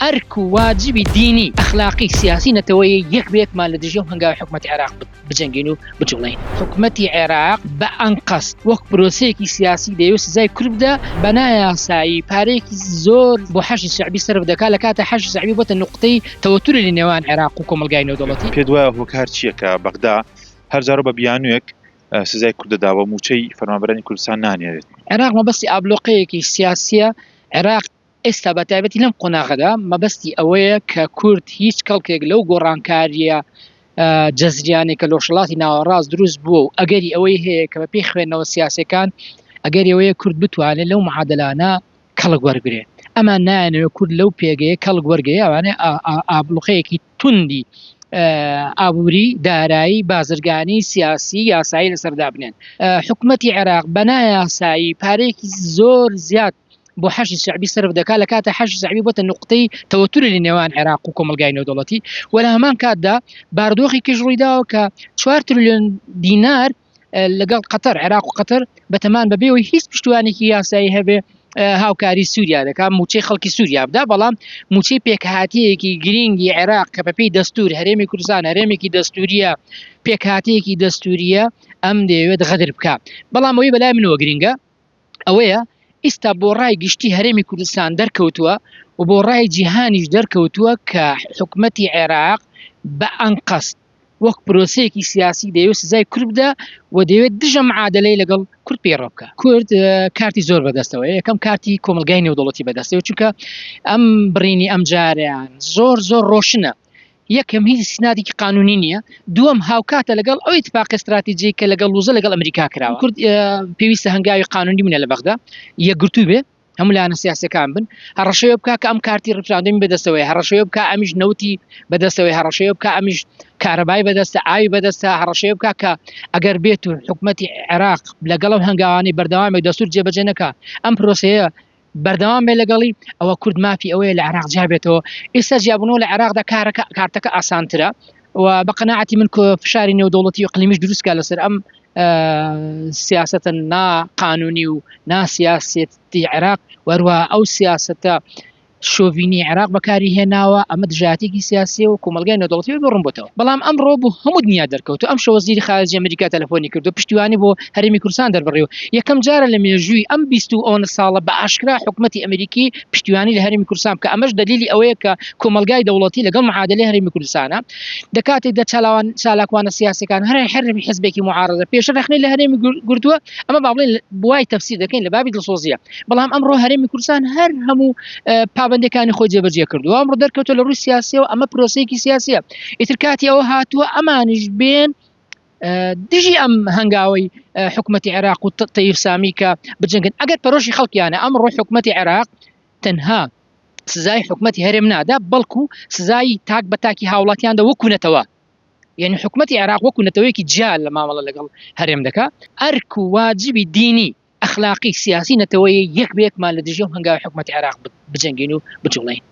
ئەرک و واجبی دینی، ئەخلاقی، سیاسی، نەتەوەیی یەک بە یەکمان لە دژی ئەو هەنگاوەی حکومەتی عێراق بجەنگین و بجوڵێین. حکومەتی عێراق بە ئەنقەست وەک پرۆسەیەکی سیاسی دەیەوێت سزای کورد بدا، بە نایاسایی پارەیەکی زۆر بۆ حەشدی شەعبی سەرف دەکات، لە کاتێ حەشدی شەعبی بۆتە نوقتەی تەوەتوری لە نێوان عێراق و کۆمەڵگای نێودەوڵەتی. پێت وایە هۆکار چییە کە بەغدا هەر جارەو بە بیانوویەک سزای کورد دەدا و مووچەی فەرمانبەرانی کوردستان نانێرێت؟ عێراق مەبەستی ئابلۆقەیەکی سیاسییە، عێراق ئێستا بە تایبەتی لەم قۆناغەدا مەبەستی ئەوەیە کە کورد هیچ کەڵکێک لەو گۆڕانکارییە جەزریانەی کە لۆژهەڵاتی ناوەڕاست دروست بووە و ئەگەری ئەوەی هەیە کە بەپێی خوێندنەوە سیاسەکان ئەگەری ئەوەیە کورد بتوانێت لەو معادلانە کەڵک وەرگێ ئەمان نایەنەوە کورد لەو پێگەیە کەڵک وەرگێ ئەوانێ ئابلوقەیەکی توندی ئابووری، دارایی، بازرگانی، سیاسی، یاسایی لەسەر دابنێن. حکومەتی عێراق بە نایاسایی پارەیەکی زۆر زیاد بۆ حەشدی شەعبی سەرف دەکات لە کاتە حەشدی شەعبی بۆتە نوقتەی تەوەتوری لە نێوان عێراق و کۆمەڵگای نێودەوڵەتی و لە هەمان کاتدا بارودۆخی کێش ڕوویداوە کە 4 تریلیۆن دینار لەگەڵ قەتەر عێراق و قەتەر بەتەمان بەبێەوەی هیچ پشتیوانێکی یاسایی هەبێ هاوکاری سووریا دەکات موچەی خەڵکی سووریا بدا بەڵام موچەی پێکهاتەیەکی گرینگی عێراق کە بەپێی دەستور هەرێمی کوردستان هەرێمێکی دەستوریە پێکهاتەیەکی دەستوریە ئەم دەیەوێت غەدر بکە بەڵام ئەوەی بەلای منەوە گرینگە ئەوەیە ئیستا بۆ ڕای گشتی هەرێمی کوردستان دەرکەوتووە و بۆ ڕای جیهانیش دەرکەوتووە کە حکومەتی عێراق بە ئەنقەست وەک پرۆسەیەکی سیاسی دەیەوێت سزای کورد بدا و دەیەوێت دژە معادلەی لەگەڵ کورد پەیڕەو بکا. کورد کارتی زۆر بەدەستەوەیە، یەکەم کارتی کۆمەڵگای نێودەوڵەتی بەدەستەوە، چونکە ئەم بڕینی ئەم جارەیان زۆر زۆر ڕۆشنە، یەکەم هیچ ئیستنادێکی قانونی نییە، دووەم هاوکاتە لەگەڵ ئەو ئیتفاقی ستراتیجی کە لەگەڵ وزە لەگەڵ ئەمریکا کراوە. کورد پێویستە هەنگاوی قانونی بنێ لە بەغدا، یەکگرتوو بێ، هەموو لایەنە سیاسەکان بن هەڕەشەیە بکە کە ئەم کارتی ڕیفراندۆمی بەدەستەوەی هەڕەشەیە بکە ئەمیش نەوتی بەدەستەوەی هەڕەشەیە بکە ئەمیش کارەبای بەدەستە ئاوی بەدەستە هەڕەشەیە بکە کە ئەگەر بێت و حکوومەتی عێراق لەگەڵ ئەو هەنگاوانەی بەردەوامێک دەستور جێبەجێ نەکا ئەم پرۆسەیە بەردەوام بێ لەگەڵی ئەوە کورد مافی ئەوەیە لە عێراق جیابێتەوە ئێستا جیابوونەوە لە عێراقدا کارەکە کارتەکە ئاسانترە و بە قەناعەتی من فشاری نێودەوڵەتی و ئیقلیمیش دروستکە لەسەر ئەم سیاسەتە نا قانونی و نا سیاسەتی عێراق وەروە ئەو سیاسەتە شۆڤینی عێراق بەکاری هێناوە ئەمە دژایەتێکی سیاسیە و کۆمەڵگای نێودەوڵەتی بۆ ڕوون بۆتەوە بەڵام ئەمڕۆ بۆ هەموو دنیا دەرکەوت ئەم شەوە وەزیری خارجی ئەمریکا تەلەفۆنی کردو پشتیوانی بۆ هەرێمی کوردستان دەربڕی و یەکەم جارە لە مێژووی ئەم 20 و ئەوەنە ساڵە بە ئاشکرا حکومەتی ئەمریکی پشتیوانی لە هەرێمی کوردستان بکە ئەمەش دەلیلی ئەوەیە کە کۆمەڵگای دەوڵەتی لەگەڵ معادلەی هەرێمی کوردستانە دەکاتێک دە چالاوان چالاکوانە سیاسەکان هەر هەر حزبێکی معارضە پێش ڕەخنەی لە هەرێمی گرتووە ئەمە با بڵێن بوای تەفسیر دەکەین لە بابی دڵسۆزیە بەڵام ئەمڕۆ هەرێمی کوردستان هەر هەموو پابەندەکانی خۆی جێبەجێ کردووە ئەمڕۆ دەرکەوتە لە ڕووی سیاسیەوە ئەمە پرۆسەیەکی سیاسیە ئیتر کاتی ئەوە هاتووە ئەمانیش بێن دژی ئەم هەنگاوەی حکوومەتتی عێراق و تەیف سامی کە بجەنگن ئەگەر پەرۆشی خەڵکیانە ئەمڕۆ حکوومەتتی عێراق تەنها سزای حکوومەتتی هەرێم نادا بەڵکو سزای تاک بە تاکی هاوڵاتیان دە وەکوونەتەوە یعنی حکوومەتتی عێراق وەکو نەتەوەیەکی جیا لە مامەڵە لەگەڵ هەرێم دەکا ئەرک و واجبی دینی ئەخلاقی سیاسی نەتەوەیی یەک بە یەکمان لە دژی ئەو هەنگاوی حکوومەتی عێراق بجەنگین و بجوڵێین.